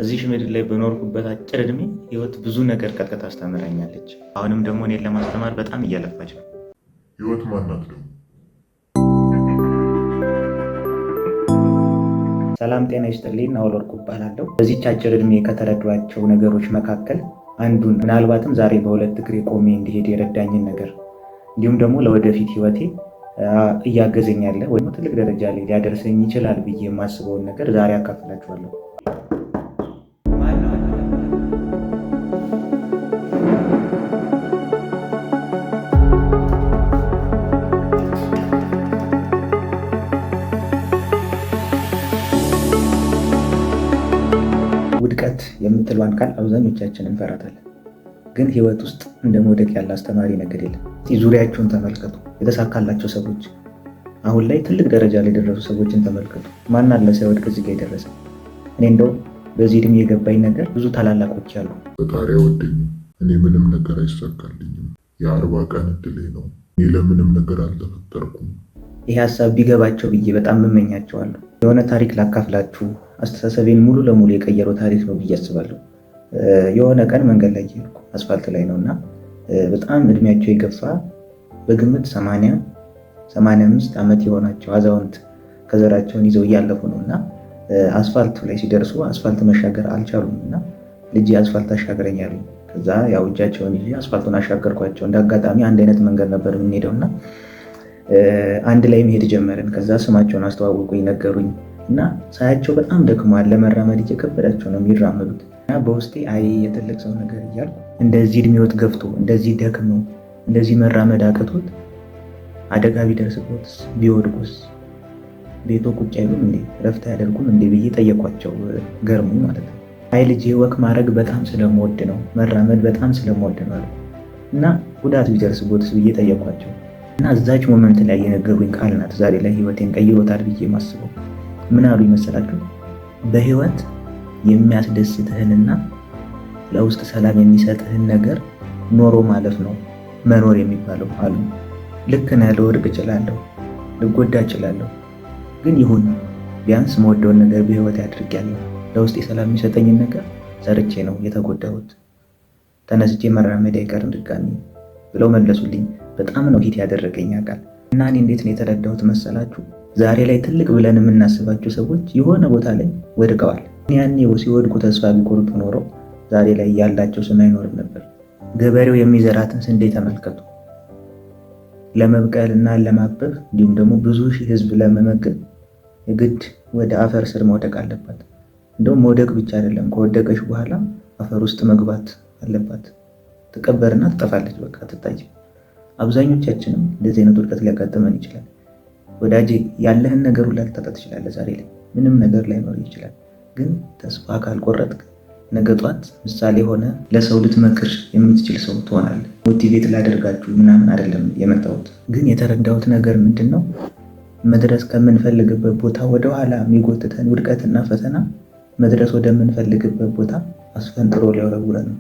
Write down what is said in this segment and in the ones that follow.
እዚህ ምድር ላይ በኖርኩበት አጭር እድሜ ህይወት ብዙ ነገር ቀጥቅጣ አስተምራኛለች። አሁንም ደግሞ እኔን ለማስተማር በጣም እየለፋች ነው። ህይወት ማናት ደግሞ? ሰላም ጤና ይስጥልኝ። ናኦል ወርቁ እባላለሁ። በዚህች አጭር እድሜ ከተረዷቸው ነገሮች መካከል አንዱን ምናልባትም ዛሬ በሁለት እግሬ ቆሜ እንዲሄድ የረዳኝን ነገር እንዲሁም ደግሞ ለወደፊት ህይወቴ እያገዘኝ ያለ ወይም ትልቅ ደረጃ ላይ ሊያደርሰኝ ይችላል ብዬ የማስበውን ነገር ዛሬ አካፍላችኋለሁ። ውድቀት የምትለዋን ቃል አብዛኞቻችን እንፈራታለን። ግን ህይወት ውስጥ እንደ መውደቅ ያለ አስተማሪ ነገር የለም። ዙሪያቸውን ተመልከቱ። የተሳካላቸው ሰዎች፣ አሁን ላይ ትልቅ ደረጃ ላይ የደረሱ ሰዎችን ተመልከቱ። ማን አለ ሳይወድቅ እዚህ ጋ የደረሰ? እኔ እንደው በዚህ እድሜ የገባኝ ነገር ብዙ ታላላቆች አሉ። ፈጣሪ አይወደኝም፣ እኔ ምንም ነገር አይሳካልኝም፣ የ40 ቀን እድሌ ነው፣ እኔ ለምንም ነገር አልተፈጠርኩም። ይሄ ሀሳብ ቢገባቸው ብዬ በጣም እመኛቸዋለሁ። የሆነ ታሪክ ላካፍላችሁ፣ አስተሳሰቤን ሙሉ ለሙሉ የቀየረው ታሪክ ነው ብዬ አስባለሁ። የሆነ ቀን መንገድ ላይ እየሄድኩ አስፋልት ላይ ነው እና በጣም እድሜያቸው የገፋ በግምት 80 85 ዓመት የሆናቸው አዛውንት ከዘራቸውን ይዘው እያለፉ ነው እና አስፋልቱ ላይ ሲደርሱ አስፋልት መሻገር አልቻሉም እና ልጅ አስፋልት አሻግረኝ አሉኝ። ከዛ ያው እጃቸውን ይዤ አስፋልቱን አሻገርኳቸው። እንደ አጋጣሚ አንድ አይነት መንገድ ነበር የምንሄደው እና አንድ ላይ መሄድ ጀመርን። ከዛ ስማቸውን አስተዋወቁኝ፣ ነገሩኝ እና ሳያቸው በጣም ደክመዋል። ለመራመድ እየከበዳቸው ነው የሚራመዱት እና በውስጤ አይ የትልቅ ሰው ነገር እያልኩ እንደዚህ እድሜዎት ገፍቶ እንደዚህ ደክመው እንደዚህ መራመድ አቅቶት አደጋ ቢደርስቦትስ ቢወድቁስ ቤቶ ቁጭ አይሉም እንዴ? ረፍት አያደርጉም እንዴ ብዬ ጠየኳቸው። ገርሙኝ ማለት ነው። አይ ልጄ walk ማድረግ በጣም ስለምወድ ነው፣ መራመድ በጣም ስለምወድ ነው አሉ እና ጉዳት ቢደርስቦትስ ብዬ ጠየኳቸው እና እዛች moment ላይ የነገሩኝ ቃል ናት ዛሬ ላይ ህይወቴን ቀይሮታል ብዬ ማስበው። ምን አሉ ይመሰላችሁ? በህይወት የሚያስደስትህንና ለውስጥ ሰላም የሚሰጥህን ነገር ኖሮ ማለፍ ነው መኖር የሚባለው አሉ። ልክ ነህ፣ ልወድቅ እችላለሁ፣ ልጎዳ እችላለሁ፣ ግን ይሁን ቢያንስ መወደውን ነገር በህይወት አድርጌያለሁ። ለውስጥ ሰላም የሚሰጠኝን ነገር ሰርቼ ነው የተጎዳሁት። ተነስቼ መራመድ አይቀርም ድጋሚ ብለው መለሱልኝ። በጣም ነው ሂት ያደረገኝ ቃል እና እኔ እንዴት ነው የተረዳሁት መሰላችሁ? ዛሬ ላይ ትልቅ ብለን የምናስባቸው ሰዎች የሆነ ቦታ ላይ ወድቀዋል። ያኔ ሲወድቁ ተስፋ ቢቆርጡ ኖሮ ዛሬ ላይ ያላቸው ስም አይኖርም ነበር። ገበሬው የሚዘራትን ስንዴ ተመልከቱ። ለመብቀል እና ለማበብ እንዲሁም ደግሞ ብዙ ሺህ ህዝብ ለመመገብ የግድ ወደ አፈር ስር መውደቅ አለባት። እንደውም መውደቅ ብቻ አይደለም፣ ከወደቀች በኋላ አፈር ውስጥ መግባት አለባት። ትቀበርና ትጠፋለች፣ በቃ አትታይም። አብዛኞቻችንም እንደዚህ አይነት ውድቀት ሊያጋጥመን ይችላል። ወዳጄ ያለህን ነገር ሁላ ልታጣ ትችላለህ። ዛሬ ላይ ምንም ነገር ላይኖር ይችላል። ግን ተስፋ ካልቆረጥክ ነገ ጧት ምሳሌ ሆነ ለሰው ልትመክር የምትችል ሰው ትሆናለህ። motivate ላደርጋችሁ ምናምን አይደለም የመጣሁት። ግን የተረዳሁት ነገር ምንድን ነው? መድረስ ከምንፈልግበት ቦታ ወደኋላ የሚጎትተን ውድቀትና ፈተና መድረስ ወደምንፈልግበት ቦታ አስፈንጥሮ ሊያወረውረን ነው።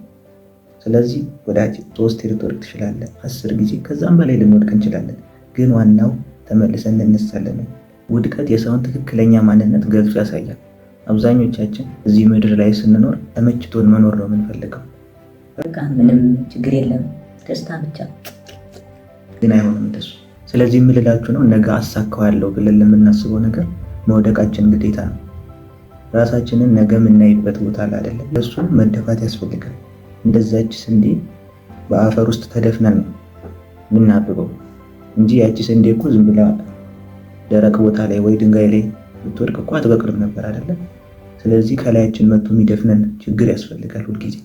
ስለዚህ ወዳጅ 3 ልትወድቅ ትችላለህ፣ 10 ጊዜ ከዛም በላይ ልንወድቅ እንችላለን። ግን ዋናው ተመልሰን እንነሳለን። ውድቀት የሰውን ትክክለኛ ማንነት ገልጾ ያሳያል። አብዛኞቻችን እዚህ ምድር ላይ ስንኖር ተመችቶን መኖር ነው የምንፈልገው። በቃ ምንም ችግር የለም ደስታ ብቻ። ግን አይሆንም እንደሱ። ስለዚህ የምልላችሁ ነው ነገ አሳካዋለሁ ብለን ለምናስበው ነገር መውደቃችን ግዴታ ነው። ራሳችንን ነገ የምናይበት ቦታ ላይ አይደለም፣ ለሱ መደፋት ያስፈልጋል። እንደዛች ስንዴ በአፈር ውስጥ ተደፍነን ነው የምናብበው እንጂ ያቺ ስንዴ እኮ ዝም ብላ ደረቅ ቦታ ላይ ወይ ድንጋይ ላይ ብትወድቅ እኮ አትበቅልም ነበር አይደለም። ስለዚህ ከላያችን መጥቶ የሚደፍነን ችግር ያስፈልጋል ሁልጊዜ።